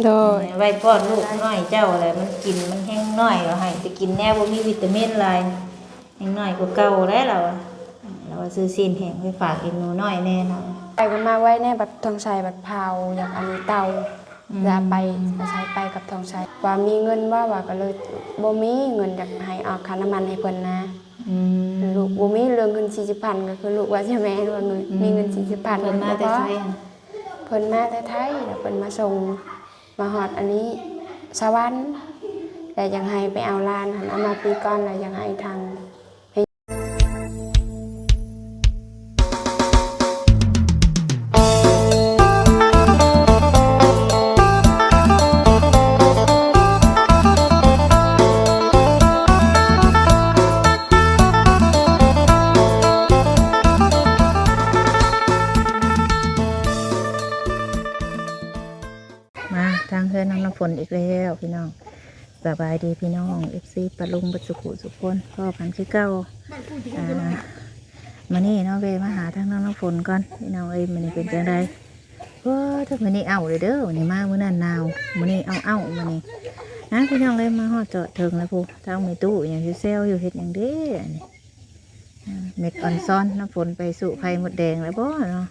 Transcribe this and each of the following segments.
ໂດຍ ໄວ້ປ້ອນລູກນ້ອຍເຈົ້າແຫຼະ ມັນກິນ ມັນແຮງນ້ອຍ ເຮົາໃຫ້ແຕ່ກິນແນວບໍ່ມີວິຕາມິນຫຼາຍ ແຮງນ້ອຍກວ່າເກົ່າແຫຼະລາວວ່າ ລາວວ່າຊື້ຊີ້ນແຫ້ງໄປຝາກອີ່ໜູນ້ອຍແດ່ລາວ ໄປກັນມາໄວແດ່ ບັດທອງໄຊບັດພາວ ຢາກອັນເຕົາ ອືມ ລະໄປ ອາໄສໄປກັບທອງໄຊ ວ່າມີເງິນບໍ່ ວ່າກໍເລີຍບໍ່ມີເງິນ ຢາກໃຫ້ເອົາຄ່ານ້ຳມັນໃຫ້ເພິ່ນນະ ອືມ ລູກບໍ່ມີເລື່ອງເງິນສີ່ສິບພັນ ກໍຄືລູກວ່າຈະແມ່ນວ່າເງິນ ອືມ ມີເງິນສີ່ສິບພັນ ເພິ່ນມາແຕ່ໄສ ເພິ່ນມາແຕ່ໄທ ແລ້ວເພິ່ນມາສົ່ງ ມາຮອດອັນນີ້ ສະຫວັນ ແລ້ວຢາກໃຫ້ໄປເອົາຫຼານຫັ້ນ ເອົາມາປີກ່ອນ ແລ້ວຢາກໃຫ້ທາງ ມາທາງເຮືອນນ້ອງນ້ຳຝົນອີກແລ້ວພີ່ນ້ອງ. ສະບາຍດີພີ່ນ້ອງ ເອັຟຊີ ປ້າລຸງເບິດສູ່ຜູ້ສູ່ຄົນ ພໍ້ກັນຄືເກົ່າ. ອ່າ ມື້ນີ້ເນາະ ແວ່ມາຫາທາງນ້ອງນ້ຳຝົນກ່ອນພີ່ນ້ອງເອີຍ. ມື້ນີ້ເປັນຈັ່ງໃດ? ໂອ້ ມື້ນີ້ເອົ້າເດີ ມື້ນີ້ມາມື້ນັ້ນໜາວ ມື້ນີ້ເອົ້າໆ ມື້ນີ້ນະພີ່ນ້ອງເອີຍ. ມາຮອດຈອດເຖິງແລ້ວພຸ້ນ ທາງແມ່ຕູ້ຫຍັງຢູ່ແຊວຢູ່ ເຮັດຫຍັງເດ້ອັນນີ້? ເມັດອອນຊອນ ນ້ຳຝົນໄປສູ້ໄຂ່ມົດແດງແລ້ວບໍ່ເນາະ?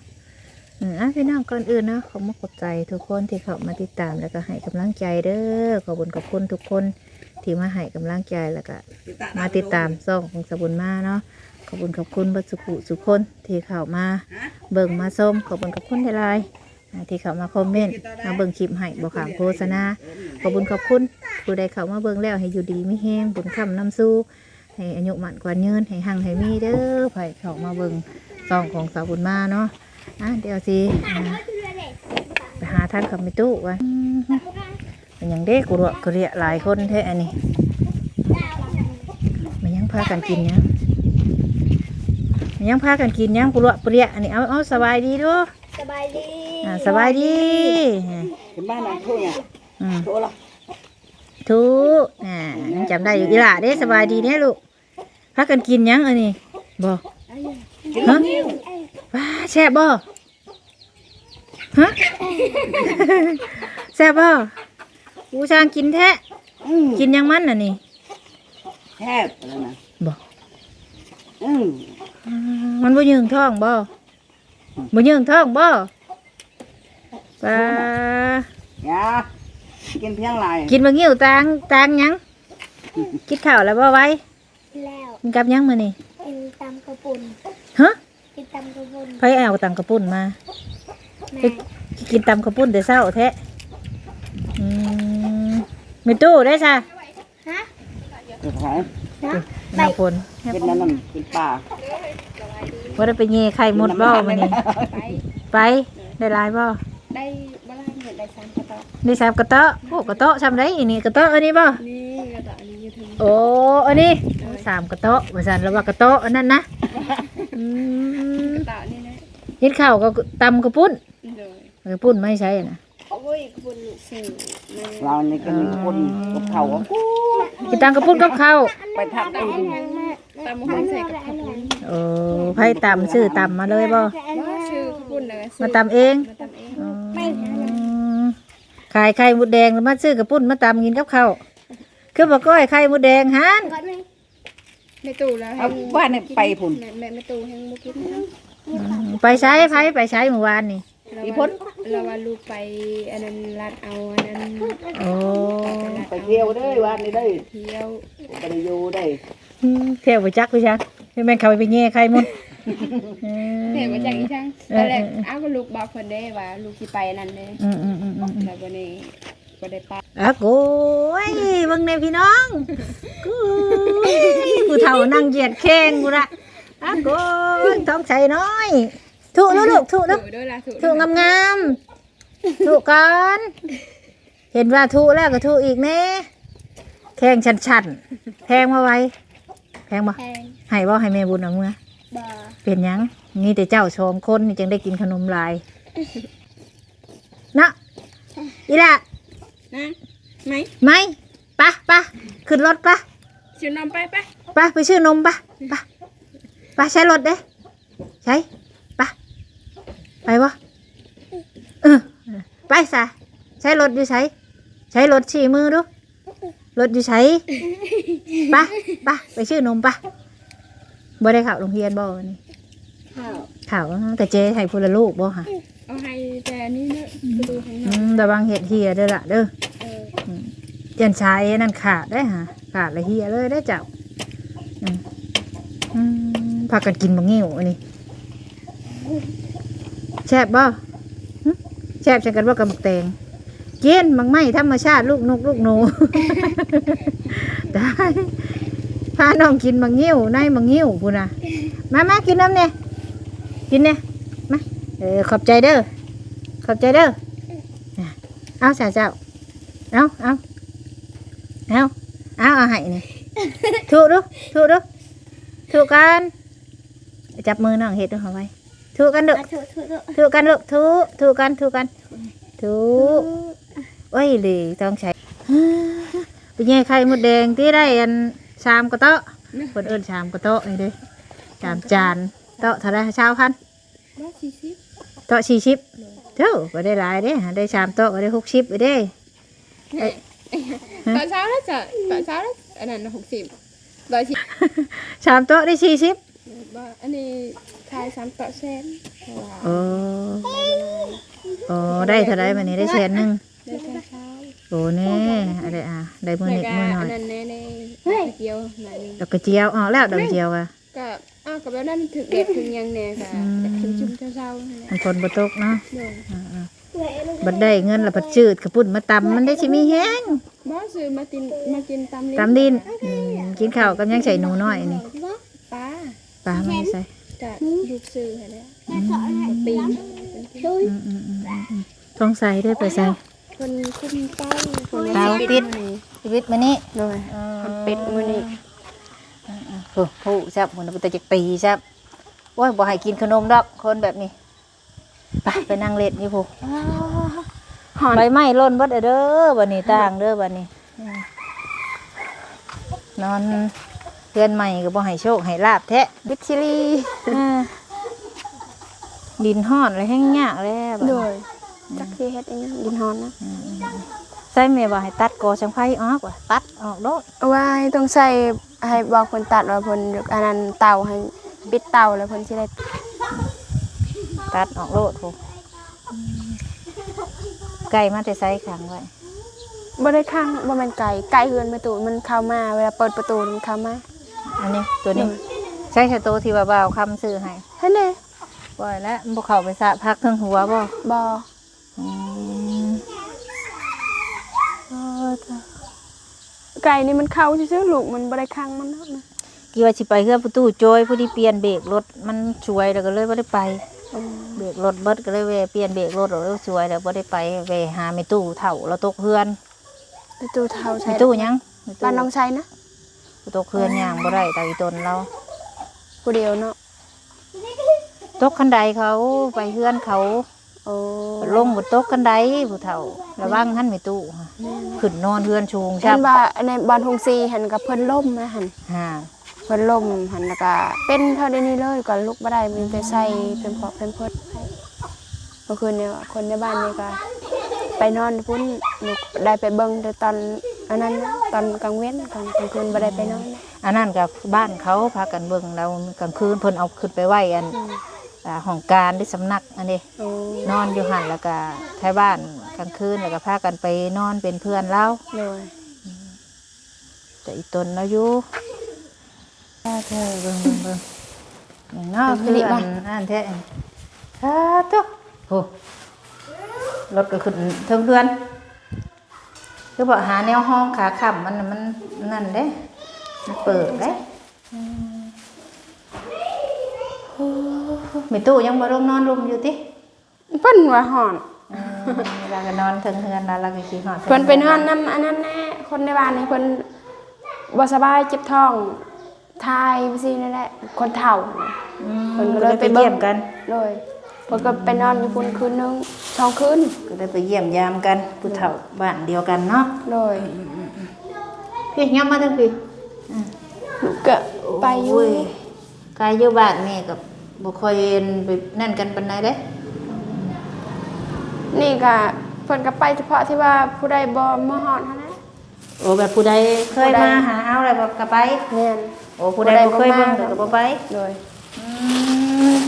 ເອີ ອ່ະ ພີ່ນ້ອງ ກ່ອນອື່ນເນາະ ຂອບມຸກຂອບໃຈທຸກຄົນທີ່ເຂົ້າມາຕິດຕາມ ແລ້ວກໍໃຫ້ກຳລັງໃຈເດີ. ຂອບຄຸນຂອບຄຸນທຸກຄົນທີ່ມາໃຫ້ກຳລັງໃຈ ແລ້ວກໍມາຕິດຕາມຊ່ອງຂອງສາວບຸນມາເນາະ. ຂອບຄຸນຂອບຄຸນເບິດສູ່ຜູ້ສູ່ຄົນທີ່ເຂົ້າມາເບິ່ງມາຊົມ ຂອບຄຸນຂອບຄຸນຫຼາຍໆ ອ່າ ທີ່ເຂົ້າມາຄອມເມັນ ມາເບິ່ງຄລິບໃຫ້ ບໍ່ຂ້າມໂຄສະນາ. ຂອບຄຸນຂອບຄຸນຜູ້ໃດເຂົ້າມາເບິ່ງແລ້ວ ໃຫ້ຢູ່ດີມີແຮງ ບຸນຄ້ຳນຳຊູ ໃຫ້ອາຍຸໝັ້ນຂວັນຍືນ ໃຫ້ຮັ່ງໃຫ້ມີເດີ ໃຜເຂົ້າມາເບິ່ງຊ່ອງຂອງສາວບຸນມາເນາະ. ອ່າ ດຽວຊິ ອ່າ ໄປຫາທາງເຂົາແມ່ຕູ້ກ່ອນ. ແມ່ນຫຍັງເດ້ ກະຣວະກະເຣຍ ຫຼາຍຄົນແທ້ອັນນີ້? ແມ່ນຫຍັງ ພາກັນກິນຫຍັງ? ແມ່ນຫຍັງ ພາກັນກິນຫຍັງ ກະຣວະກະເຣຍອັນນີ້? ເອົາ ເອົາ ສະບາຍດີດູ. ສະບາຍດີ. ອ່າ ສະບາຍດີ. ເຫັນບ້ານນາງໂທຫຍັງ? ອືມ ໂທລະ ທຸ ອ່າ ຍັງຈຳໄດ້ຢູ່. ອີຫຼ້າເດ້ ສະບາຍດີແດ່ລູກ. ພາກັນກິນຫຍັງອັນນີ້? ບໍ່ ຮະ ວ້າ ແຊບບໍ່? ຮະ ແຊບບໍ່? ອູ ຊ່າງກິນແທ້. ອືມ ກິນຫຍັງມັນອັນນີ້? ແຊບແລ້ວນະ. ບໍ່ ອືມ ມັນບໍ່ຍືງທ້ອງບໍ່? ບໍ່ຍືງທ້ອງບໍ່? ປ້າ ຢ່າ ກິນພຽງຫຼາຍ ກິນບັກງິ້ວຕາງ ຕາງຫຍັງ? ກິນເຂົ້າແລ້ວບໍ່ໄວ? ແລ້ວ ກິນກັບຫຍັງມື້ນີ້? ກິນຕຳເຂົ້າປຸ້ນ. ຮະ? ກິນຕຳເຂົ້າປຸ້ນ. ໃຜເອົາຕຳເຂົ້າປຸ້ນມາ? ແມ່. ໄປກິນຕຳເຂົ້າປຸ້ນແຕ່ເຊົ້າແທ້. ອືມ ແມ່ຕູ້ໄດ້ຊະ? ຮະ? ໄປຂາຍ ຮະ? ນ້ຳຝົນ ເປັນອັນນັ້ນ ເປັນປາ. ບໍ່ໄດ້ໄປແຍ່ໄຂ່ມົດບໍ່ມື້ນີ້? ໄປ ໄດ້ຫຼາຍບໍ່? ໄດ້ບໍ່ຫຼາຍ ໄດ້ສາມກະເຕາະ. ໄດ້ສາມກະເຕາະ. ໂອ້ ກະເຕາະຊ່ຳໃດນີ້? ກະເຕາະອັນນີ້ບໍ່? ນີ້ ກະເຕາະອັນນີ້ຢູ່ເທິງ. ໂອ້ ອັນນີ້ ໂດຍ ສາມກະເຕາະວ່າຊັ້ນ ລະວ່າກະເຕາະອັນນັ້ນນະ. ອືມ ກະເຕາະນີ້ແຫຼະ. ເຮັດເຂົ້າກໍຕຳເຂົ້າປຸ້ນ. ໂດຍ. ເອີ ປຸ້ນມາໃສນະ? ໂອ້ຍ ປຸ້ນຊື້ມາ. ລາວນີ້ກໍມີປຸ້ນກັບເຂົ້າ. ກິນຕຳເຂົ້າປຸ້ນກັບເຂົ້າ. ໄປທັກ ຕຳບັກຫຸ່ງໃສ່ກັບເຂົ້າປຸ້ນ. ໂອ້ ໃຜຕຳ ຊື້ຕຳມາເລີຍບໍ່? ບໍ່ ຊື້ເຂົ້າປຸ້ນນະ ມາຕຳເອງ. ມາຕຳເອງ. ອືມ ຂາຍໄຂ່ມົດແດງ ມາຊື້ເຂົ້າປຸ້ນມາຕຳກິນກັບເຂົ້າ. ຄືບໍ່ກ້ອຍໄຂ່ມົດແດງຫັ້ນ. ແມ່ຕູ້ລາວ ເອົາ ແຮ່ງ ບ້ານນີ້ໄປພຸ້ນ. ແມ່ ແມ່ຕູ້ແຮ່ງບໍ່ກິນ. ອືມ ໄປໃສ? ໃຜໄປໃສມື້ວານນີ້? ອີ່ພົ້ນ ລາວວ່າລູກໄປອັນນັ້ນ ລັດເອົາອັນນັ້ນ. ໂອ້ ໄປທ່ຽວເດີ ວານນີ້ເດີ ທ່ຽວ ບໍ່ໄດ້ຢູ່ເດີ. ອືມ ທ່ຽວບໍ່ຈັກຄືຫຍັງ ແມ່ນເຂົາໄປແຍ່ໄຂ່ມົດ. ເອີ ທ່ຽວບໍ່ຈັກອີ່ຫຍັງ. ເອີ ຕອນແລກ ເອີ ອ້າວ ກໍລູກບອກເພິ່ນເດ້ວ່າລູກຊິໄປອັນນັ້ນເດ້. ອືມໆໆໆ ແລ້ວບັດນີ້ ບໍ່ໄດ້ປະ. ອາໂກຍ ເບິ່ງແດ່ພີ່ນ້ອງ ກູຍ ຜູ້ເຖົ້ານັ່ງຢຽດແຂ້ງພຸ້ນລະ. ອາໂກຍ ທ້ອງໃສນ້ອຍ ທຸດູລູກ ທຸດູ ທຸງາມໆ ທຸກ່ອນ. ເຫັນວ່າທຸແລ້ວກໍທຸອີກແດ່. ແຂ້ງສັ່ນໆ ແພງບໍ່ໄວ? ແພງບໍ່? ແພງ. ໃຫ້ບໍ່? ໃຫ້ແມ່ບຸນເອົາເມືອ? ບໍ່. ເປັນຫຍັງ? ມີແຕ່ເຈົ້າສອງຄົນນີ້ຈຶ່ງໄດ້ກິນຂະໜົມຫຼາຍ. ເນາະ ອີ່ຫຼ້າ ນະ ໄມ ໄມ ປະ ປະ ຂຶ້ນລົດປະ ຊື້ນົມໄປ ໄປ ໄປ ໄປຊື້ນົມປະ ປະ ໄປ ໃຊ້ລົດເດ້ ໃຊ້ ປະ ໄປບໍ່? ເອີ ໄປຊະ ໃຊ້ລົດຢູ່ໃສ? ໃຊ້ລົດຊີ້ມືດູ. ລົດຢູ່ໃສ? ປະ ປະ ໄປຊື້ນົມປະ. ບໍ່ໄດ້ເຂົ້າໂຮງຮຽນບໍ່ມື້ນີ້? ເຂົ້າ ເຂົ້າ. ກະເຈໃຫ້ຜູ້ລະລູກບໍ່ຫະ? ເອົາໃຫ້ແຕ່ອັນນີ້ເນາະ ປະຕູຂ້າງນອກ. ອືມ ລະວັງເຮັດເຮຍເດີລະເດີ. ເອີ ອືມ ຢ້ານສາຍອັນນັ້ນຂາດເດ້ຫະ. ຂາດລະເຮຍເລີຍເດ້ເຈົ້າ. ອືມ ອືມ ພາກັນກິນບັກງິ້ວອັນນີ້. ແຊບບໍ່? ຫຶ ແຊບໃສ່ກັນບໍ່ກັບໝາກແຕງ? ກິນໝາກໄມ້ທຳມະຊາດ ລູກນົກລູກໜູ. ຕາຍ ພານ້ອງກິນໝາກງິ້ວ ໃນໝາກງິ້ວພຸ້ນນະ. ມາ ມາກິນນຳແດ່ ກິນແດ່ ມາ. ເອີ ຂອບໃຈເດີ ຂອບໃຈເດີ. ເອົາຊະເຈົ້າ ເອົາ ເອົາ ເອົາ ເອົາ ເອົາໃຫ້ນີ້. ທຸດູ ທຸດູ ທຸກັນ. ຈັບມືນ້ອງເຮັດດູ ເອົາໄວ້. ທຸກັນລູກ ອ່ະ ທຸ ທຸ ທຸ ທຸກັນລູກ ທຸ ທຸກັນ ທຸກັນ ທຸ. ໂອ້ຍ ຫຼືຕ້ອງໃຊ້ ໄປແຍ່ໄຂ່ມົດແດງຕິ ໄດ້ອັນສາມກະເຕາະ. ເພິ່ນເອີ້ນສາມກະເຕາະນີ້ເດ້ ສາມຈານ. ເຕາະເທົ່າໃດ? ຊາວພັນ ບໍ່ ສີ່ສິບ ເຕາະສີ່ສິບ. ໂອ້ ກໍໄດ້ຫຼາຍເດ້ ໄດ້ສາມເຕາະກໍໄດ້ຫົກສິບເດ້. ເອີ ຕອນເຊົ້າແລ້ວຈະ ຕອນເຊົ້າແລ້ວ ອັນນັ້ນຫົກສິບ ຮ້ອຍສິບ ສາມໂຕະໄດ້ສີ່ສິບ. ບໍ່ ອັນນີ້ຂາຍສາມໂຕະແສນ. ໂອ້ ໂອ້ ໄດ້ເທົ່າໃດບັດນີ້? ໄດ້ແສນໜຶ່ງ ໄດ້ແສນຊາວ. ໂອ້ ແນ່ ອັນໃດ ອ່າ ໄດ້ມື້ນິດມື້ໜ້ອຍ. ແລ້ວກໍອັນນັ້ນແນ່ ໄດ້ດອກກະຈຽວໜ້ອຍໜຶ່ງ. ດອກກະຈຽວ ອອກແລ້ວດອກກະຈຽວກະ ກໍ ອ້າວ ກໍແບບນັ້ນ ຖືກແດດຖືກຫຍັງແນ່ກະ ອືມ ແບບຊຸ່ມໆເຊົາໆຫັ້ນແຫຼະ ມັນຝົນບໍ່ຕົກເນາະ. ໂດຍ ອ່າໆ ບັດໄດ້ເງິນລະພັດຊື້ເຂົ້າປຸ້ນມາຕຳ ມັນໄດ້ຊິມີແຮງ. ບໍ່ ຊື້ມາຕິນ ມາກິນຕຳຫຼິ້ນ ຕຳຫຼິ້ນ. ອືມ ກິນເຂົ້າກັບຫຍັງໃສ່ໜູນ້ອຍນີ້? ປາ ປາມາໃສ່? ກະລູກຊື້ຫັ້ນແຫຼະ ອືມ ປີ້ງ. ອືມໆໆໆ ທ້ອງໃສໄດ້ໄປໃສ? ເພິ່ນຄຸມເຕົາ ເຕົາປິດ ປິດມື້ນີ້. ໂດຍ ເອີ ເພິ່ນປິດມື້ນີ້. ອືມໆ ໂອ້ ຮູ້ຊ້ຳ ເພິ່ນເປັນຕາຈັກປີຊ້ຳ. ໂອ້ຍ ບໍ່ໃຫ້ກິນຂະໜົມດອກ ຄົນແບບນີ້. ໄປ ໄປນັ່ງເຫຼັ້ນຢູ່ພຸ້ນ. ອ້າ ຮ້ອນ ໃບໄມ້ຫຼົ່ນເບິດເດີ ບັດນີ້ຕ່າງເດີບັດນີ້. ອືມ ນອນເຮືອນໃໝ່ກໍບໍ່ໃຫ້ໂຊກໃຫ້ລາບແທ້ ບິດຊີລີ. ເອີ ດິນຮ້ອນແລ້ວແຮງຍາກແລ້ວບັດນີ້. ໂດຍ ອືມ ຈັກຊິເຮັດອີ່ຫຍັງ ດິນຮ້ອນນະ. ອືມ ໃສ່ແມ່ວ່າໃຫ້ຕັດກໍສັງໄຟອອກວ່າ ຕັດອອກໂລດ. ວ່າຕ້ອງໃສ່ ໃຫ້ບອກເພິ່ນຕັດວ່າເພິ່ນ ອັນນັ້ນເຕົາ ໃຫ້ປິດເຕົາແລ້ວເພິ່ນຊິໄດ້ຕັດອອກໂລດພຸ້ນ. ໄກ່ມາແຕ່ໃສຂັງໄວ້? ບໍ່ໄດ້ຂັງ ບໍ່ແມ່ນໄກ່ ໄກ່ເຮືອນແມ່ຕູ້ ມັນເຂົ້າມາ ເວລາເປີດປະຕູມັນເຂົ້າມາ. ອັນນີ້ ຕົວນີ້ ອືມ ໃຊ້ຊະໂຕທີ່ວ່າບ່າວຄຳຊື້ໃຫ້ ຫັ້ນເດ້. ປ່ອຍແລ້ວ ມັນບໍ່ເຂົ້າໄປສະຜັກເທິງຫົວບໍ່? ບໍ່. ອືມ ເອີ ໄກ່ນີ້ມັນເຂົ້າຊື່ໆ ລູກມັນບໍ່ໄດ້ຂັງມັນດອກນະ. ຄິດວ່າຊິໄປເຮືອນປະຕູໂຈຍ ພໍດີປ່ຽນເບຣກລົດມັນສວຍ ແລ້ວກໍເລີຍບໍ່ໄດ້ໄປ. ອືມ ເບຣກລົດເບິດ ກໍເລີຍແວ່ປ່ຽນເບຣກລົດ ແລ້ວສວຍ ແລ້ວບໍ່ໄດ້ໄປ. ແວ່ຫາແມ່ຕູ້ເຖົ້າ ລາວຕົກເຮືອນ. ແມ່ຕູ້ເຖົ້າໃສ? ແມ່ຕູ້ຫຍັງ? ແມ່ຕູ້ ບ້ານໜອງໄຊນະ. ຕົກເຮືອນ ເອີ ຍ່າງບໍ່ໄດ້ ຕາອີຕົນລາວ ຜູ້ດຽວເນາະ. ຕົກຄັນໄດເຂົາ ໄປເຮືອນເຂົາ. ໂອ້ ລົງບໍ່ຕົກຄັນໄດ ຜູ້ເຖົ້າ ລະວັງຫັ້ນແມ່ຕູ້. ແມ່ນ ຂຶ້ນນອນເຮືອນສູງຊ້ຳ. ເຫັນວ່າໃນບ້ານທົ່ງສີ່ຫັ້ນ ກໍເພິ່ນລົ້ມນະຫັ້ນ. ຫາ ເພິ່ນລົ້ມຫັ້ນ ແລ້ວກໍເປັນເທົ່າດຽວນີ້ເລີຍ ກໍລຸກບໍ່ໄດ້ ມີແຕ່ໃສ່ແພມເພິດ ແພມເພິດໃຫ້. ເມື່ອຄືນນີ້ ຄົນໃນບ້ານນີ້ກໍໄປນອນພຸ້ນ ໄດ້ໄປເບິ່ງແຕ່ຕອນອັນນັ້ນ ຕອນກາງເວັນ ກາງ ກາງຄືນບໍ່ໄດ້ໄປນອນ. ອັນນັ້ນກໍບ້ານເຂົາພາກັນເບິ່ງ ແລ້ວກາງຄືນເພິ່ນເອົາຂຶ້ນໄປໄວ້ອັນ ອືມ ອ່າ ຫ້ອງການ ຫຼື ສຳນັກອັນນີ້. ໂອ້ ນອນຢູ່ຫັ້ນ ແລ້ວກະໄທບ້ານກາງຄືນ ແລ້ວກະພາກັນໄປນອນເປັນເພື່ອນລາວ. ໂດຍ ອືມ ແຕ່ອີຕົນລາວຢູ່. ເອີ ເບິ່ງ ເບິ່ງ ເບິ່ງ ຫຍັງເນາະ ຄືອັນນັ້ນແທ້. ສາທຸ ໂອ້ ລົດກໍຂຶ້ນເທິງເຮືອນ. ຄືບໍ່ຫາແນວຮອງຂາຄ້ຳມັນ ມັນນັ້ນເດ້ ມັນເປີກເດ້. ອືມ ໂອ້ ແມ່ຕູ້ຍັງບໍ່ລົງນອນລຸ່ມຢູ່ຕິ? ເພິ່ນວ່າຮ້ອນ. ເອີ ລາວກໍນອນເທິງເຮືອນລາວ ລາວກໍຄິດຮອດ. ເພິ່ນໄປນອນນຳອັນນັ້ນແນ່ ຄົນໃນບ້ານນີ້ ເພິ່ນບໍ່ສະບາຍ ເຈັບທ້ອງ ຖ່າຍ ຈັ່ງຊີ້ນັ້ນແຫຼະ ຄົນເຖົ້າ. ອືມ ເພິ່ນກໍເລີຍໄປເບິ່ງ. ກໍເລີຍໄປຢ້ຽມກັນ. ໂດຍ ເພິ່ນກໍໄປນອນຢູ່ພຸ້ນຄືນໜຶ່ງ ສອງຄືນ. ກໍໄດ້ໄປຢ້ຽມຢາມກັນ ຜູ້ເຖົ້າບ້ານດຽວກັນເນາະ. ໂດຍ ອືມໆໆ ພີ່ ຍ່າງມາທາງພີ້. ອືມ ລູກກໍໄປຢູ່. ໂອ້ຍ ກາຍຢູ່ບ້ານແມ່ກໍບໍ່ຄ່ອຍໄປນັ້ນກັນປານໃດເດ້. ນີ້ກໍ ເພິ່ນກໍໄປສະເພາະທີ່ວ່າຜູ້ໃດບໍ່ມາຮອດຫັ້ນແຫຼະ. ໂອ້ ແບບຜູ້ໃດເຄີຍມາຫາເຮົາແລ້ວກໍໄປ? ແມ່ນ. ໂອ້ ຜູ້ໃດບໍ່ເຄີຍເບິ່ງກໍບໍ່ໄປ? ໂດຍ. ອືມ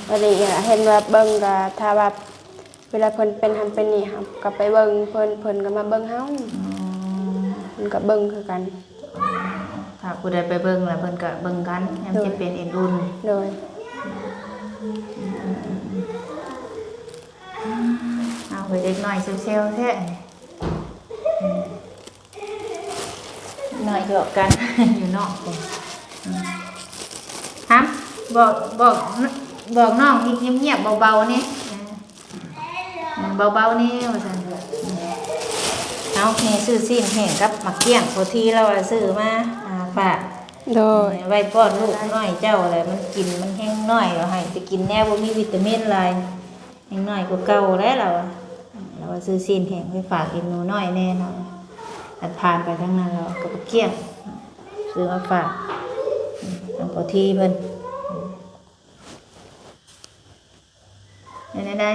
ອັນນີ້ເຫັນວ່າເບິ່ງກໍ ຖ້າວ່າເວລາເພິ່ນເປັນຫັ້ນເປັນນີ້ ເຮົາກໍໄປເບິ່ງເພິ່ນ ເພິ່ນກໍມາເບິ່ງເຮົາ. ອືມ ເພິ່ນກໍເບິ່ງຄືກັນ. ຖ້າຜູ້ໃດໄປເບິ່ງແລ້ວເພິ່ນກໍເບິ່ງກັນ ຍາມເຈັບເປັນເອັນອຸ່ນ. ໂດຍ. ເອົາ ເດັກນ້ອຍເຊວໆແທ້ ນ້ອຍຢອກກັນຢູ່ນອກພຸ້ນ. ຫຳ ບອກ ບອກ ບອກນ້ອງອີກ ງຽບໆ ເບົາໆ ແດ່. ເບົາໆ ແດ່ວ່າຊັ້ນ. ເອົາ ແມ່ຊື້ຊີ້ນແຫ້ງກັບໝາກກ້ຽງ ພໍທີ່ລາວວ່າຊື້ມາ ອ່າ ຝາກ. ໂດຍ. ໄວ້ປ້ອນລູກນ້ອຍເຈົ້າແຫຼະ ມັນກິນ ມັນແຮງນ້ອຍ ລາວໃຫ້ແຕ່ກິນແນວບໍ່ມີວິຕາມິນຫຼາຍ ຍັງນ້ອຍກວ່າເກົ່າແຫຼະລາວ. ລາວວ່າຊື້ຊີ້ນແຫ້ງໄປຝາກອີ່ໜູນ້ອຍແດ່ ລາວວ່າ. ອັນຜ່ານໄປທາງນັ້ນ ລາວກໍບໍ່ກ້ຽງ ຊື້ມາຝາກ ອືມ ທາງພໍ່ທີເພິ່ນ. ເປັນຈັ່ງໃດ?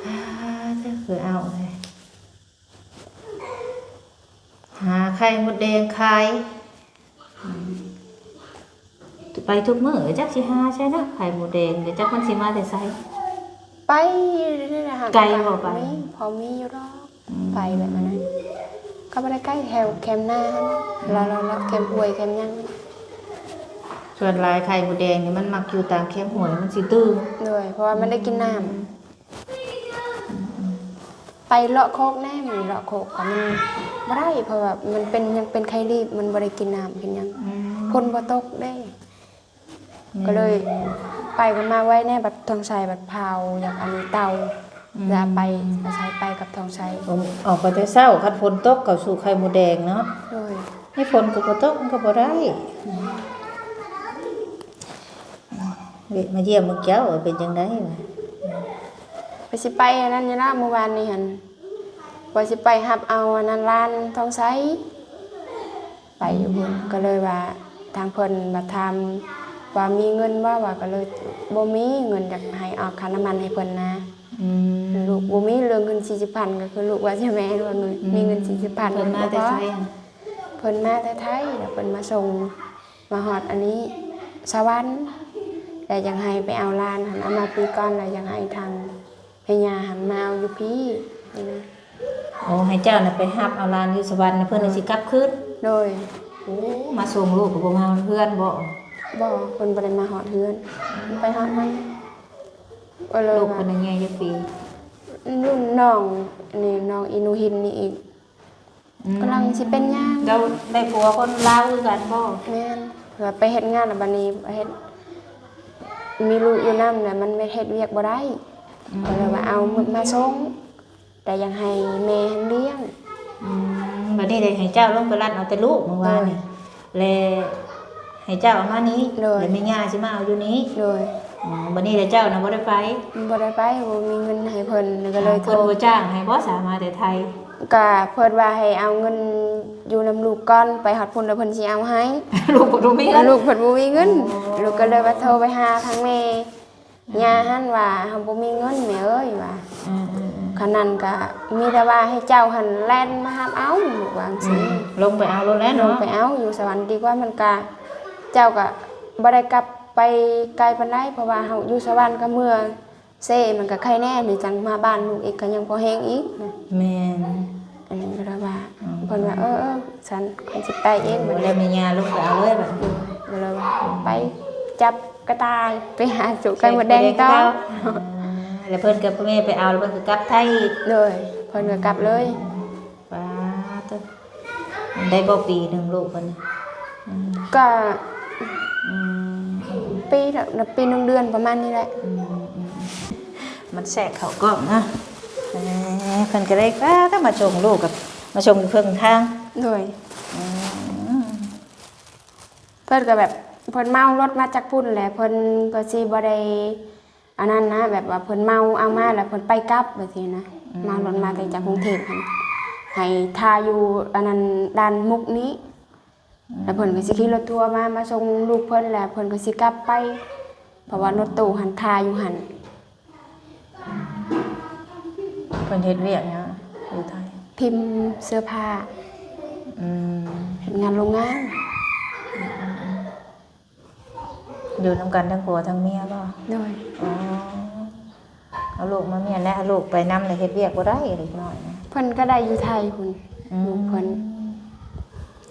ອ່າ ເຈົ້າຄືເອົາເລີຍ ຫາໄຂ່ມົດແດງຂາຍ. ອືມ ໄປທຸກມື້ ຈັກຊິຫາໃສເນາະ ໄຂ່ມົດແດງ ຈັກມັນຊິມາແຕ່ໃສ. ໄປນີ້ແຫຼະ ຫາ ໄກບໍ່ໄປ? ມີ ພໍມີຢູ່ດອກ. ອືມ ໄປແບບນັ້ນນະ ກໍບໍ່ໄດ້ໄກ ແຖວແຄມນາຫັ້ນນະ ເລາະໆ ເລາະແຄມຫ້ວຍແຄມຫຍັງ. ສ່ວນຫຼາຍໄຂ່ມົດແດງນີ້ມັນມັກຢູ່ຕາມແຄມຫ້ວຍ ມັນຊິຕື່ນ. ໂດຍ. ເພາະວ່າມັນໄດ້ກິນນ້ຳ. ອືມ ໄປເລາະໂຄກແດ່ ມັນເລາະໂຄກກໍມັນບໍ່ໄດ້ ເພາະວ່າມັນເປັນ ຍັງເປັນໄຂ້ລີບ ມັນບໍ່ໄດ້ກິນນ້ຳກິນຫຍັງ. ອືມ ຝົນບໍ່ຕົກເດ້. ແມ່ນ. ກໍເລີຍໄປກັນມາໄວແດ່ ບັດທອງໄຊບັດພາວຢາກອັນເຕົາ. ອືມ ລະໄປ ອາໄສໄປກັບທອງໄຊ. ອອກ ອອກໄປແຕ່ເຊົ້າ ຄັນຝົນຕົກກໍສູ້ໄຂ່ມົດແດງເນາະ. ໂດຍ. ນີ້ຝົນກໍບໍ່ຕົກ ມັນກໍບໍ່ໄດ້. ອືມ ເວະມາຢ້ຽມເບິ່ງເຈົ້າວ່າເປັນຈັ່ງໃດ. ວ່າຊິໄປອັນນັ້ນຢູ່ລະ ມື້ວານນີ້ຫັ້ນ ວ່າຊິໄປຮັບເອົາອັນນັ້ນ ຫຼານທອງໄຊ ໄປຢູ່ພຸ້ນ. ອືມ ກໍເລີຍວ່າທາງເພິ່ນມາຖາມວ່າມີເງິນບໍ່ ວ່າກໍເລີຍບໍ່ມີເງິນ ຢາກໃຫ້ອອກຄ່ານ້ຳມັນໃຫ້ເພິ່ນນະ. ອືມ ລູກບໍ່ມີເລື່ອງເງິນສີ່ສິບພັນ ກໍຄືລູກວ່າຈະແມ່ນວ່າເງິນ ອືມ ມີເງິນສີ່ສິບພັນ ເພິ່ນມາແຕ່ໄສ? ເພິ່ນມາແຕ່ໄທ ແລ້ວເພິ່ນມາສົ່ງ ມາຮອດອັນນີ້ ສະຫວັນ ແລ້ວຢາກໃຫ້ໄປເອົາຫຼານຫັ້ນ ເອົາມາປີກ່ອນ ແລ້ວຢາກໃຫ້ທາງແມ່ຍ່າຫັ້ນມາເອົາຢູ່ພີ້ນີ້ນະ. ໂອ້ ໃຫ້ເຈົ້ານະໄປຮັບເອົາຫຼານຢູ່ສະຫວັນ ແລ້ວເພິ່ນ ໂດຍ ຊິກັບຄືນ. ໂດຍ. ໂອ້ ມາສົ່ງລູກກໍບໍ່ມາເຮືອນບໍ? ບໍ່ ເພິ່ນບໍ່ໄດ້ມາຮອດເຮືອນ ເພິ່ນໄປຮອດຫັ້ນ. ກໍເລີຍວ່າ ລູກເພິ່ນອາຍຸຈັກປີ? ລຸ້ນນ້ອງນີ້ ນ້ອງອີນູຮິນນີ້ອີກ. ອືມ ກຳລັງຊິເປັນຍາມ. ແລ້ວໄດ້ຜົວຄົນລາວຄືກັນບໍ່? ແມ່ນ. ເພື່ອໄປເຮັດງານ ແລ້ວບັດນີ້ເຮັດ ມີລູກຢູ່ນຳ ແລ້ວມັນເຮັດວຽກບໍ່ໄດ້. ອືມ ກໍເລີຍວ່າເອົາມາ ມາສົ່ງ ແຕ່ຢາກໃຫ້ແມ່ຫັ້ນລ້ຽງ. ອືມ ບັດນີ້ໄດ້ໃຫ້ເຈົ້າລົງໄປລັດເອົາແຕ່ລູກມື້ວານນີ້. ໂດຍ. ແລະໃຫ້ເຈົ້າເອົາມານີ້. ໂດຍ. ແລະແມ່ຍ່າຊິມາເອົາຢູ່ນີ້. ໂດຍ. ອໍ ບັດນີ້ລະເຈົ້ານະບໍ່ໄດ້ໄປ? ບໍ່ໄດ້ໄປ ບໍ່ມີເງິນໃຫ້ເພິ່ນ ກໍເລີຍ ເພິ່ນບໍ່ຈ້າງໃຫ້ບໍ່ສາ ມາແຕ່ໄທ? ກະເພິ່ນວ່າໃຫ້ເອົາເງິນຢູ່ນຳລູກກ່ອນ ໄປຮອດພຸ້ນແລ້ວເພິ່ນຊິເອົາໃຫ້. ລູກເພິ່ນບໍ່ມີເງິນ? ລູກເພິ່ນບໍ່ມີເງິນ. ອໍ ລູກກໍເລີຍວ່າໂທໄປຫາທາງແມ່ ອືມ ຍ່າຫັ້ນວ່າ ເຮົາບໍ່ມີເງິນແມ່ເອີຍວ່າ. ອືມໆໆ ຄັນນັ້ນກະມີແຕ່ວ່າໃຫ້ເຈົ້າຫັ້ນແລ່ນມາຮັບເອົາ ລູກວ່າຈັ່ງຊີ້. ອືມ ລົງໄປເອົາໂລດແຫຼະເນາະ ລົງໄປເອົາຢູ່ສະຫວັນດີກວ່າ. ມັນກະ ເຈົ້າກະບໍ່ໄດ້ກັບໄປໄກປານໃດ ເພາະວ່າເຮົາຢູ່ສະຫວັນກະເມືອເຊ ມັນກະໄຄແນ່ ນີ້ຈັ່ງມາບ້ານລູກອີກກະຍັງພໍແຮງອີກນະ. ແມ່ນ. ອັນນີ້ກໍເລີຍວ່າ ອືມ ເພິ່ນວ່າ ເອີໆ ຊັ້ນຂ້ອຍຊິໄປເອງບັດນີ້. ແລ້ວແມ່ຍ່າລົງໄປເອົາເລີຍບັດນີ້. ກໍເລີຍວ່າ ອືມ ໄປຈັບກະຕ່າຍ ໄປຫາຈຸໄຂ່ມົດແດງຕໍ່. ແລ້ວເພິ່ນກໍ ແມ່ໄປເອົາ ແລ້ວເພິ່ນກໍກັບໄທອີກ. ໂດຍ. ເພິ່ນກໍກັບເລີຍ. ປາດໂທ້ ໄດ້ບໍ່ປີໜຶ່ງລູກເພິ່ນ? ອືມ ກໍ ອືມ ປີລະ ປີໜຶ່ງເດືອນປະມານນີ້ແຫຼະ. ອືມໆໆ ມັນແຊະເຂົ້າກ້ອງນະ. ເອີ ເພິ່ນກໍໄດ້ ປາດໂທ້ ມາສົ່ງລູກກັບ ມາສົ່ງຢູ່ເຄິ່ງທາງ. ໂດຍ. ອືມ ເພິ່ນກໍແບບ ເພິ່ນເມົາລົດມາຈາກພຸ້ນແຫຼະ ເພິ່ນກໍຊິບໍ່ໄດ້ ອັນນັ້ນນະ ແບບວ່າເພິ່ນເມົາເອົາມາແລ້ວເພິ່ນໄປກັບແບບຊີ້ນະ. ອືມ ເມົາລົດມາແຕ່ຈາກກຸງເທບຫັ້ນ ໃຫ້ຖ້າຢູ່ອັນນັ້ນ ດ່ານມຸກນີ້. ອືມ ແລ້ວເພິ່ນກໍຊິຂີ່ລົດທົວມາ ມາສົ່ງລູກເພິ່ນ ແລ້ວເພິ່ນກໍຊິກັບໄປ ເພາະວ່າລົດຕູ້ຫັ້ນຖ້າຢູ່ຫັ້ນ. ເພິ່ນເຮັດວຽກຫຍັງຢູ່ໄທ? ພິມເສື້ອຜ້າ. ອືມ ເຮັດງານໂຮງງານ. ອືມ ຢູ່ນຳກັນທັງຜົວທັງເມຍບໍ່? ໂດຍ. ອໍ ເອົາລູກມາມ້ຽນແລ້ວ ເອົາລູກໄປນຳແລ້ວເຮັດວຽກບໍ່ໄດ້ເດັກນ້ອຍນະ. ເພິ່ນກໍໄດ້ຢູ່ໄທພຸ້ນ. ອືມ ລູກເພິ່ນ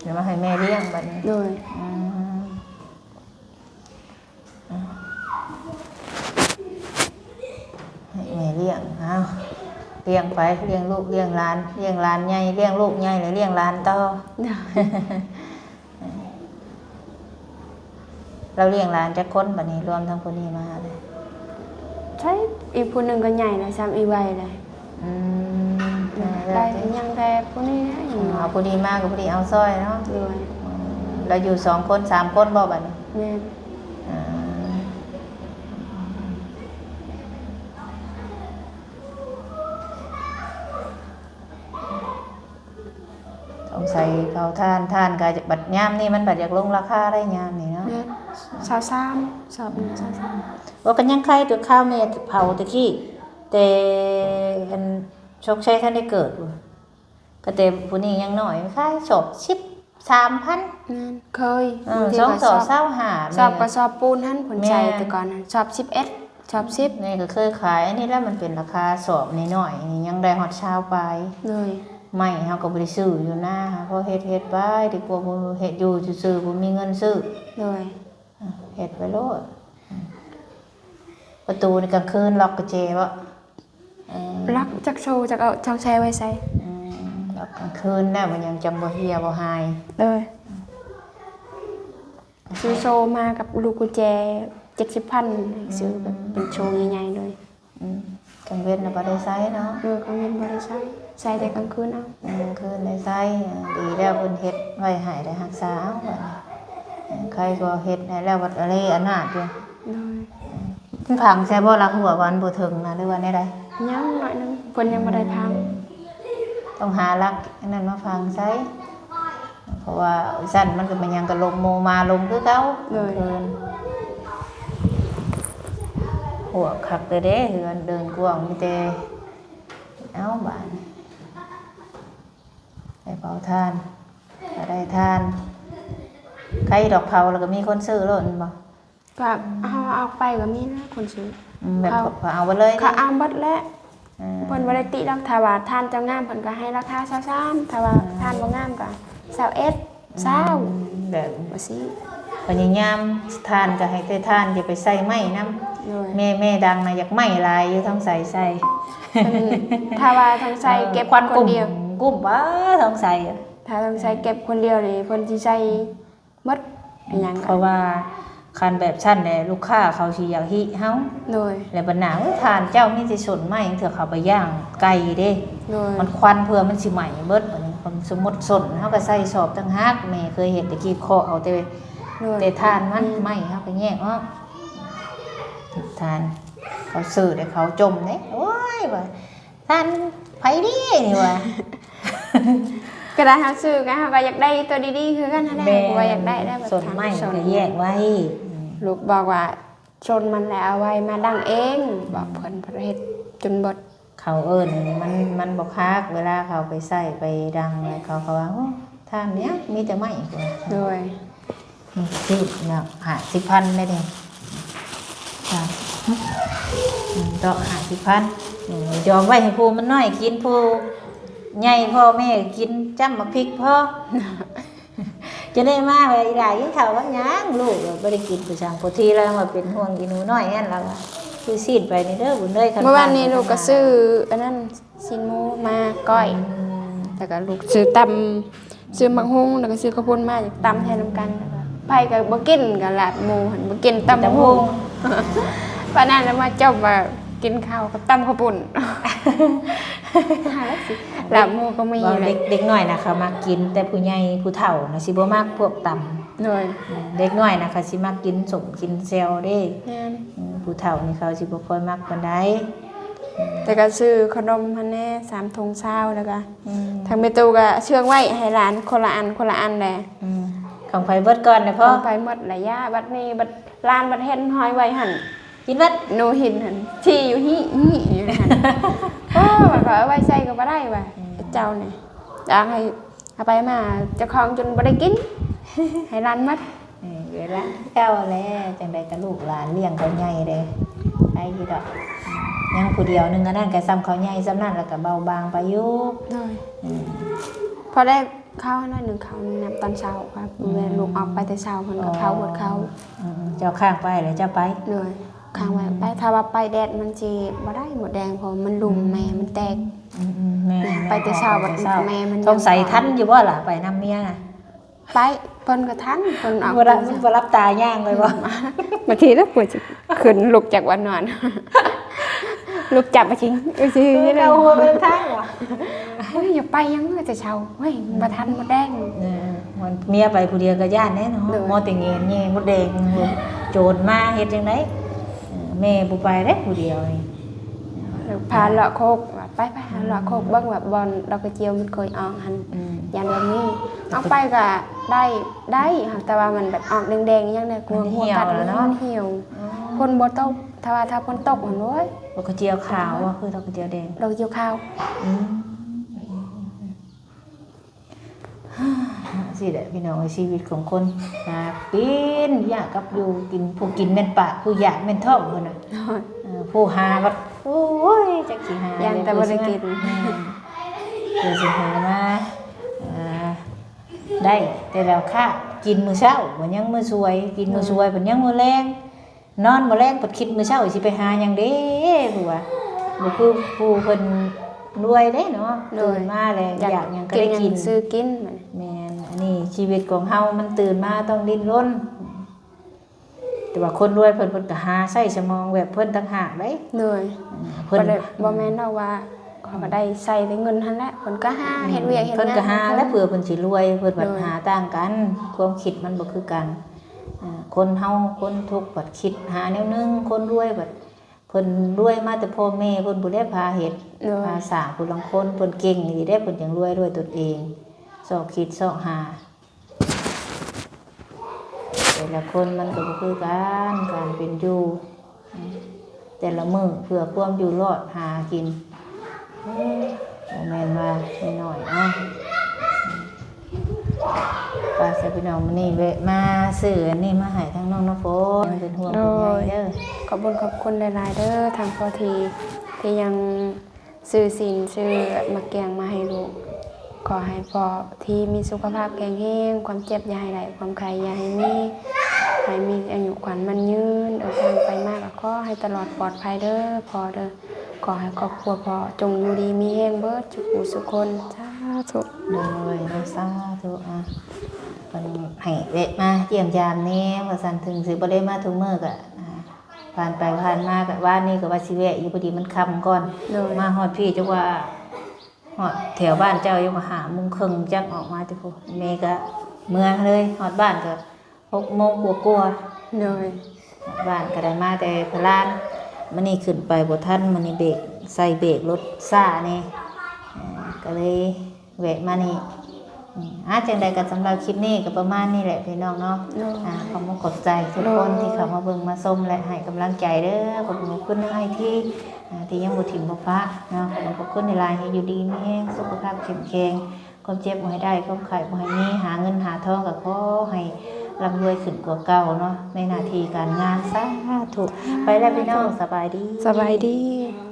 ແລ້ວມາໃຫ້ແມ່ລ້ຽງບັດນີ້. ໂດຍ. ອືມ ໃຫ້ແມ່ລ້ຽງ. ອ້າວ ລ້ຽງໄປ ລ້ຽງລູກລ້ຽງຫຼານ ລ້ຽງຫຼານໃຫຍ່ ລ້ຽງລູກໃຫຍ່ແລ້ວລ້ຽງຫຼານຕໍ່. ໂດຍ. ລາວລ້ຽງຫຼານຈັກຄົນບັດນີ້ ລວມທັງຜູ້ນີ້ມາເລີຍ? ໃຊ່ ອີກຜູ້ໜຶ່ງກໍໃຫຍ່ແລ້ວ ຊ່ຳອີ່ໄວແລ້ວ. ອືມ ໄດ້ ຍັງແຕ່ຜູ້ນີ້ນະ ຍັງ ເອົາຜູ້ນີ້ມາກໍຜູ້ນີ້ເອົາຊ່ອຍເນາະ. ໂດຍ. ອືມ ແລ້ວຢູ່ສອງຄົນສາມຄົນບໍ່ບັດນີ້? ແມ່ນ. ອືມ ຕ້ອງໃສ່ເຜົາຖ່ານ ຖ່ານກໍບັດຍາມນີ້ມັນບັດຢາກລົງລາຄາໄດ໋ຍາມນີ້ເນາະ. ແມ່ນ ຊາວສາມ ຊອບໜຶ່ງ ຊາວສາມ. ວ່າກໍຍັງໄຄຕົວະ ຄາວແມ່ເຜົາແຕ່ກີ້ ແຕ່ອັນ ໂຊກໄຊທັນໄດ້ເກີດພຸ້ນ ກໍແຕ່ຜູ້ນີ້ຍັງນ້ອຍ ຂາຍຊອບສິບສາມພັນ. ແມ່ນ ເຄີຍ ເອີ ບາງທີກໍຊອບຊອບຊາວຫ້າ ຊອບ ແມ່ນ ກໍຊອບປູນຫັ້ນ ເພິ່ນໃສ່ ແມ່ນ ແຕ່ກ່ອນຫັ້ນ ຊອບສິບເອັດ ຊອບສິບ. ແມ່ກໍເຄີຍຂາຍ ອັນນີ້ແຫຼະ ມັນເປັນລາຄາຊອບນ້ອຍໆ ຍັງໄດ້ຮອດຊາວປາຍ. ໂດຍ. ໄມ້ເຮົາກໍບໍ່ໄດ້ຊື້ຢູ່ນາ ເຮົາພໍເຮັດ ເຮັດໄປ ດີກວ່າບໍ່ເຮັດ ຢູ່ຊື່ໆ ບໍ່ມີເງິນຊື້. ໂດຍ. ເຮັດໄປໂລດ. ປະຕູນີ້ກາງຄືນລັອກກະແຈບໍ່? ເອີ ລັອກ ຈັກໂຊ ຈັກເອົາ ຈັກໃສ່ໄວ້ໃສ. ອືມ ລັອກກາງຄືນແລ້ວ ມັນຍັງຈັ່ງບໍ່ເຫ່ຍບໍ່ຫາຍ. ໂດຍ. ຊື້ໂຊມາກັບລູກກຸນແຈເຈັດສິບພັນ ຊື້ແບບເປັນໂຊໃຫຍ່ໆເລີຍ. ອືມ ກາງເວັນນະບໍ່ໄດ້ໃຊ້ເນາະ. ໂດຍ ກາງເວັນບໍ່ໄດ້ໃຊ້ ໃຊ້ແຕ່ກາງຄືນເອົາ. ອືມ ກາງຄືນໄດ້ໃຊ້. ເອີ ດີແລ້ວເພິ່ນເຮັດໄວ້ໃຫ້ ໄດ້ຮັກສາເອົາບັດນີ້. ເອີ ໃຄກໍເຮັດໃຫ້ແລ້ວ ບັດອະເລອະນາດຢູ່. ໂດຍ. ອືມ ມັນຝັງໃສ່ບໍ່ ຫຼັກຫົວ ວ່າມັນບໍ່ເຖິງນະ ຫຼືວ່າແນວໃດ? ຍັງໜ້ອຍໜຶ່ງ ເພິ່ນຍັງບໍ່ໄດ້ຝັງ. ອືມ ຕ້ອງຫາຫຼັກອັນນັ້ນມາຝັງໃສ່. ເພາະວ່າຊັ້ນມັນກໍແມ່ນຫຍັງກໍລົມໂມມາລົມຄືເກົ່າ. ໂດຍ. ກາງຄືນ ໂຫ ຄັກແທ້ເດ້ ເຮືອນເດີ່ນກວ້າງ ມີແຕ່ ເອົາບາດນີ້ ໄດ້ເຜົາຖ່ານ ກໍໄດ້ຖ່ານ ໄຄດອກເຜົາແລ້ວກໍມີຄົນຊື້ໂລດແມ່ນບໍ່? ກໍເຮົາເອົາໄປກໍມີນະຄົນຊື້. ອືມ ແບບເຂົາ ເຂົາເອົາເບິດເລີຍ ເຂົາເອົາເບິດແຫຼະ. ເອີ ເພິ່ນບໍ່ໄດ້ຕິດອກ ຖ້າວ່າຖ່ານເຈົ້າງາມເພິ່ນກໍໃຫ້ລາຄາຊາວສາມ ຖ້າວ່າ ອືມ ຖ່ານບໍ່ງາມກໍຊາວເອັດ ອືມ ຊາວ ແບບວ່າຊີ້ ພະຍາຍາມຖ່ານກໍໃຫ້ແຕ່ຖ່ານ ຢ່າໄປໃສ່ໄມ້ນຳ. ໂດຍ. ແມ່ ແມ່ດັງນະ ຢາກໄມ້ຫຼາຍຢູ່ ທອງໃສໃສ່ ເພິ່ນ ຖ້າວ່າທອງໃສ ເອີ ເກັບຄົນດຽວ ກຸ້ມບໍ່ ທອງໃສ ຖ້າທອງໃສເກັບຄົນດຽວນີ້ ເພິ່ນຊິໃສ່ ໝົດ ອືມ ຫຍັງ ເພາະວ່າຄັນແບບຊັ້ນແຫຼະ ລູກຄ້າເຂົາຊິຢາກຫິເຮົາ. ໂດຍ. ແລ້ວບັດໜ້າ ໂອ້ຍ ທ່ານເຈົ້າມີແຕ່ສົ້ນໄມ້ ເທື່ອເຂົາໄປຍ່າງໄກເດ້. ໂດຍ. ມັນຄວັນເພື່ອມັນຊິໄໝ້ເບິດ. ບັດນີ້ສົມມຸດສົ້ນເຮົາກໍໃສ່ສອບຕ່າງຫາກ ແມ່ເຄີຍເຮັດແຕ່ກີ້ ເຄາະເອົາແຕ່ ໂດຍ ແຕ່ຖ່ານມັນ ອືມ ໄມ້ເຮົາກໍແຍກອອກ. ຖ່ານເຂົາຊື້ແຕ່ເຂົາຈົ່ມເດ້ ໂອ້ຍ ວ່າ ທ່ານໃຜດີນີ້ວ່າ ກໍໄດ້ເຮົາຊື້ ກໍເຮົາກໍຢາກໄດ້ຕົວດີໆຄືກັນຫັ້ນແຫຼະ. ແມ່ນ ເພາະວ່າຢາກໄດ້ແລ້ວ ແບບ ສົນໄມ້ ສົນ ກໍແຍກໄວ້. ອືມ ລູກບອກວ່າ ສົນມັນແຫຼະ ເອົາໄວ້ມາດັງເອງ ອືມ ບອກເພິ່ນ ເພິ່ນເຮັດຈົນເບິດ. ເຂົາເອີ້ນມັນ ມັນບໍ່ຄັກ ເວລາເຂົາໄປໃສ່ໄປດັງແລ້ວ ເຂົາ ເຂົາວ່າ ໂອ້ ທ່ານນີ້ມີແຕ່ໄມ້ ວ່າ. ໂດຍ. ນີ້ ຊື້ເນາະ ຫ້າສິບພັນໄດ້ເດ້. ອືມ ດອກຫ້າສິບພັນ ອືມ ຢອມໄວ້ໃຫ້ຜູ້ມັນນ້ອຍກິນ ຜູ້ໃຫຍ່ພໍ່ແມ່ກິນ ຈ້ຳໝາກພິກພໍ. ຈະໄດ້ມາວ່າ ອີຫຼ້າກິນເຂົ້າກັບຫຍັງ ລູກບໍ່ໄດ້ກິນໄປສັງ. ພໍທີລາວວ່າເປັນຫ່ວງອີ່ໜູນ້ອຍຫັ້ນ ລາວວ່າ ຊື້ຊີ້ນໄປນີ້ເດີບຸນເອີຍ. ມື້ວານນີ້ລູກກໍຊື້ອັນນັ້ນ ຊີ້ນໝູມາກ້ອຍ ອືມ ແລ້ວກໍລູກຊື້ຕຳ ຊື້ໝາກຫຸ່ງ ແລ້ວກໍຊື້ເຂົ້າປຸ້ນມາ ຕຳໃສ່ນຳກັນ. ແລ້ວກໍໃຜກໍບໍ່ກິນ ກໍລາບໝູຫັ້ນ ບໍ່ກິນຕຳໝາກຫຸ່ງ. ປານນັ້ນແລ້ວມາຈົບວ່າກິນເຂົ້າກັບຕຳເຂົ້າປຸ້ນ. ລາບໝູກໍມີ. ເວົ້າແຫຼະ ເດັກ ເດັກນ້ອຍນະ ເຂົາມັກກິນ ແຕ່ຜູ້ໃຫຍ່ຜູ້ເຖົ້ານະ ຊິບໍ່ມັກພວກຕຳ. ໂດຍ. ອືມ ເດັກນ້ອຍນະ ເຂົາຊິມັກກິນສົ້ມກິນແຈ່ວເດ້. ແມ່ນ. ອືມ ຜູ້ເຖົ້ານີ້ເຂົາຊິບໍ່ຄ່ອຍມັກປານໃດ. ແຕ່ກໍຊື້ຂະໜົມຫັ້ນແດ່ ສາມຖົງຊາວ ແລ້ວກໍ ອືມ ທາງແມ່ຕູ້ກໍເຊື່ອງໄວ້ໃຫ້ຫຼານຄົນລະອັນ ຄົນລະອັນແຫຼະ. ອືມ ຂອງໃຜເບິດກ່ອນນະພໍ່? ຂອງໃຜໝົດລະຍາ. ບັດນີ້ບັດຫຼານບັດເຫັນຫ້ອຍໄວ້ຫັ້ນ ກິນເບິດ ໜູຫີນຫັ້ນ ທີ່ຢູ່ຫີ ຫີຢູ່ຫັ້ນ. ເອີ ວ່າເຂົາເອົາໄວ້ໃຊ້ກໍບໍ່ໄດ້ວ່າ ອືມ ເຈົ້ານີ້ ຢາກໃຫ້ເອົາໄປມາ ເຈົ້າຂອງຈົນບໍ່ໄດ້ກິນ ໃຫ້ຫຼານໝົດ. ເອີ ເວລາເກົ່າແຫຼະ ຈັ່ງໃດກໍລູກຫຼານລ້ຽງເຂົາໃຫຍ່ເດ້ ໄດ້ຢູ່ດອກ ຍັງຜູ້ດຽວໜຶ່ງ ອັນນັ້ນກໍສ່ຳເຂົາໃຫຍ່ສ່ຳນັ້ນ ແລ້ວກໍເບົາບາງໄປຢູ່. ໂດຍ ອືມ ພໍໄດ້ ເຂົ້າໜ້ອຍໜຶ່ງ ເຂົ້າໜຶ່ງ ນຳຕອນເຊົ້າ ວ່າ ອືມ ແມ່ລູກອອກໄປແຕ່ເຊົ້າ ເພິ່ນກໍເຂົ້າ ອໍ ຫົດເຂົ້າ. ອືມ ເຈົ້າຄ້າງໄປແລ້ວເຈົ້າໄປ? ໂດຍ ຄ້າງໄວ້ ອືມ ໄປ. ຖ້າວ່າໄປແດດມັນຊິບໍ່ໄດ້ ມົດແດງ ເພາະມັນລຸມ ອືມ ແມ່ມັນແຕກ. ອືມໆ ແມ່ນໆ ໄປແຕ່ເຊົ້າ ໄປແຕ່ເຊົ້າ ແມ່ມັນ ສົງໄສທັນຢູ່ບໍ່ລະ ໄປນຳເມຍນະ? ໄປ ເພິ່ນກໍທັນ ເພິ່ນອອກ ບໍ່ໄດ້ ບໍ່ຫຼັບຕາຍ່າງເລີຍບໍ່? ອືມ ບາງທີລະ ເພິ່ນຊິຂຶ້ນລຸກຈາກບ່ອນນອນ ລຸກຈັບມາຊິ ເອີ ຊິ ເອີ ເຈົ້າຫົວເດີນທາງຫວາ? ເຮີ້ຍ ຢ່າໄປຫຍັງເລີຍແຕ່ເຊົ້າ ເຮີ້ຍ ອືມ ບໍ່ທັນມົດແດງ. ເອີ ມັນເມຍໄປຜູ້ດຽວກໍຢ້ານແດ່ເນາະ. ໂດຍ ມົວແຕ່ແງນແຍ່ມົດແດງ ໂຈນມາເຮັດຈັ່ງໃດ? ເອີ ແມ່ບໍ່ໄປເດ້ຜູ້ດຽວນີ້ ພາເລາະໂຄກ ວ່າໄປໆ ຫາເລາະໂຄກເບິ່ງ ວ່າບ່ອນດອກກະຈຽວມັນເຄີຍອອກຫັ້ນ ອືມ ຢ້ານວ່າມີ ອອກໄປກໍໄດ້ ໄດ້ ແຕ່ວ່າມັນແບບອອກແດງໆ ຫຍັງແດ່ ກົວງົວກັດ ມັນຫ່ຽວແລ້ວເນາະ ມັນຫ່ຽວ. ອືມ ຝົນບໍ່ຕົກ ຖ້າວ່າ ຖ້າຝົນຕົກຫັ້ນ ໂອ້ຍ ດອກກະຈຽວຂາວບໍ່ ຄືດອກກະຈຽວແດງ? ດອກກະຈຽວຂາວ. ອືມ ຊີ້ແຫຼະພີ່ນ້ອງເອີຍ ຊີວິດຂອງຄົນຫາກິນ ຢາກກັບຢູ່ກິນ ຜູ້ກິນແມ່ນປາກ ຜູ້ຢາກແມ່ນທ້ອງພຸ້ນນະ. ໂດຍ ເອີ ຜູ້ຫາບັດ ໂອ້ຍ ຈັກຊິຫາ ຢ້ານແຕ່ບໍ່ໄດ້ກິນ. ແມ່ນ ເພື່ອຊິຫາມາ ເອີ ໄດ້ແຕ່ລະຄາບ ກິນມື້ເຊົ້າບັດຍັງມື້ສວຍ ກິນມື້ສວຍ ໂດຍ ບັດຍັງມື້ແລງ ນອນມື້ແລງ ພັດຄິດມື້ເຊົ້າຊິໄປຫາຫຍັງເດ້ ຜູ້ວ່າ ບໍ່ຄືຜູ້ເພິ່ນລວຍເດ້ເນາະ. ໂດຍ ຕື່ນມາແລ້ວຢາກຫຍັງກໍໄດ້ກິນ ຊື້ກິນ. ແມ່ນ ອັນນີ້ຊີວິດຂອງເຮົາມັນຕື່ນມາຕ້ອງດີ້ນລົນ ແຕ່ວ່າຄົນລວຍເພິ່ນ ເພິ່ນກໍຫາໃຊ້ສະໝອງແບບເພິ່ນຕ່າງຫາກເດ້. ໂດຍ ເພິ່ນ ບໍ່ໄດ້ ບໍ່ແມ່ນດອກວ່າ ເຂົາກໍໄດ້ໃຊ້ແຕ່ເງິນຫັ້ນແຫຼະ ເພິ່ນກໍຫາ ອືມ ເຮັດວຽກເຮັດງານ ເພິ່ນກໍຫາແຫຼະ ເພື່ອເພິ່ນຊິລວຍ ເພິ່ນບັດ ໂດຍ ຫາຕ່າງກັນ ຄວາມຄິດມັນບໍ່ຄືກັນ. ອ່າ ຄົນເຮົາຄົນທຸກບັດຄິດຫາແນວໜຶ່ງ ຄົນລວຍບັດ ເພິ່ນລວຍມາແຕ່ພໍ່ແມ່ເພິ່ນພຸ້ນແຫຼະພາເຮັດ ໂດຍ ພາສ້າງ. ຜູ້ລາງຄົນເພິ່ນເກັ່ງອີ່ຫຼີເດ້ ເພິ່ນຈັ່ງລວຍດ້ວຍຕົນເອງ ຊອກຄິດຊອກຫາ. ແຕ່ລະຄົນມັນກໍບໍ່ຄືກັນ ການເປັນຢູ່ ແຕ່ລະມື້ເພື່ອຄວາມຢູ່ລອດຫາກິນ ບໍ່ແມ່ນວ່ານ້ອຍໆເນາະ. ໄປຊະພີ່ນ້ອງ ມື້ນີ້ແວະມາຊື້ອັນນີ້ມາໃຫ້ທາງນ້ອງນ້ຳຝົນ ເປັນຫ່ວງເປັນໃຍເດີ. ໂດຍ ຂອບຄຸນຂອບຄຸນຫຼາຍໆເດີ ທາງພໍ່ທີ່ ທີ່ຍັງ ຊື້ຊີ້ນຊື້ໝາກກຽງມາໃຫ້ລູກ. ຂໍໃຫ້ພໍ່ທີ່ມີສຸຂະພາບແຂງແຮງ ຄວາມເຈັບຢ່າໃຫ້ໄດ້ ຄວາມໄຂ້ຢ່າໃຫ້ມີ ໃຫ້ມີອາຍຸຂວັນໝັ້ນຍືນ ເດີນທາງໄປມາກໍຂໍໃຫ້ຕະຫຼອດປອດໄພເດີພໍ່ເດີ. ຂໍໃຫ້ຄອບຄົວພໍ່ຈົ່ງຢູ່ດີມີແຮງເບິດສຸຂູສຸຄົນ ສາທຸ. ໂດຍ ສາທຸ. ອ່າ ເພິ່ນໃຫ້ແວະມາຢ້ຽມຢາມແດ່ວ່າຊັ້ນ ເຖິງຊິບໍ່ໄດ້ມາທຸກມື້ກໍ ອ່າ ຜ່ານໄປຜ່ານມາກໍ ວານນີ້ກໍວ່າຊິແວະຢູ່ ພໍດີມັນຄ່ຳກ່ອນ. ໂດຍ ມາຮອດພີ້ຈັກວ່າ ຮອດແຖວບ້ານເຈົ້າຍັງວ່າຫ້າໂມງເຄິ່ງ ຈັກອອກມາແຕ່ພຸ້ນ ແມ່ກໍເມືອເລີຍ. ຮອດບ້ານກໍຫົກໂມງກວ່າໆ. ໂດຍ ຮອດບ້ານກໍໄດ້ມາແຕ່ພະລານ ມື້ນີ້ຂຶ້ນໄປບໍ່ທັນ ມື້ນີ້ເບກ ໃສ່ເບກລົດຊ້າແດ່ ເອີ ກໍເລີຍ ແວະມານີ້. ອືມ ອ່າ ຈັ່ງໃດກໍສຳລັບຄລິບນີ້ກໍປະມານນີ້ແຫຼະພີ່ນ້ອງເນາະ. ໂດຍ ອ່າ ຂອບມຸກຂອບໃຈທຸກຄົນ ໂດຍ ທີ່ເຂົ້າມາເບິ່ງມາຊົມ ແລະ ໃຫ້ກຳລັງໃຈເດີ. ຂອບຄຸນຂອບຄຸນທາງອ້າຍທີ ອ່າ ທີ່ຍັງບໍ່ຖິ້ມບໍ່ປະເນາະ. ຂອບຄຸນຂອບຄຸນຫຼາຍໆ ໃຫ້ຢູ່ດີມີແຮງ ສຸຂະພາບເຂັ້ມແຂງ ຄວາມເຈັບບໍ່ໃຫ້ໄດ້ ຄວາມໄຂ້ບໍ່ໃຫ້ມີ ຫາເງິນຫາທອງກໍຂໍໃຫ້ລ່ຳລວຍຂຶ້ນກວ່າເກົ່າເນາະ ໃນໜ້າທີ່ການງານ. ສາທຸ. ໄປແລ້ວພີ່ນ້ອງ ສະບາຍດີ ສະບາຍດີ.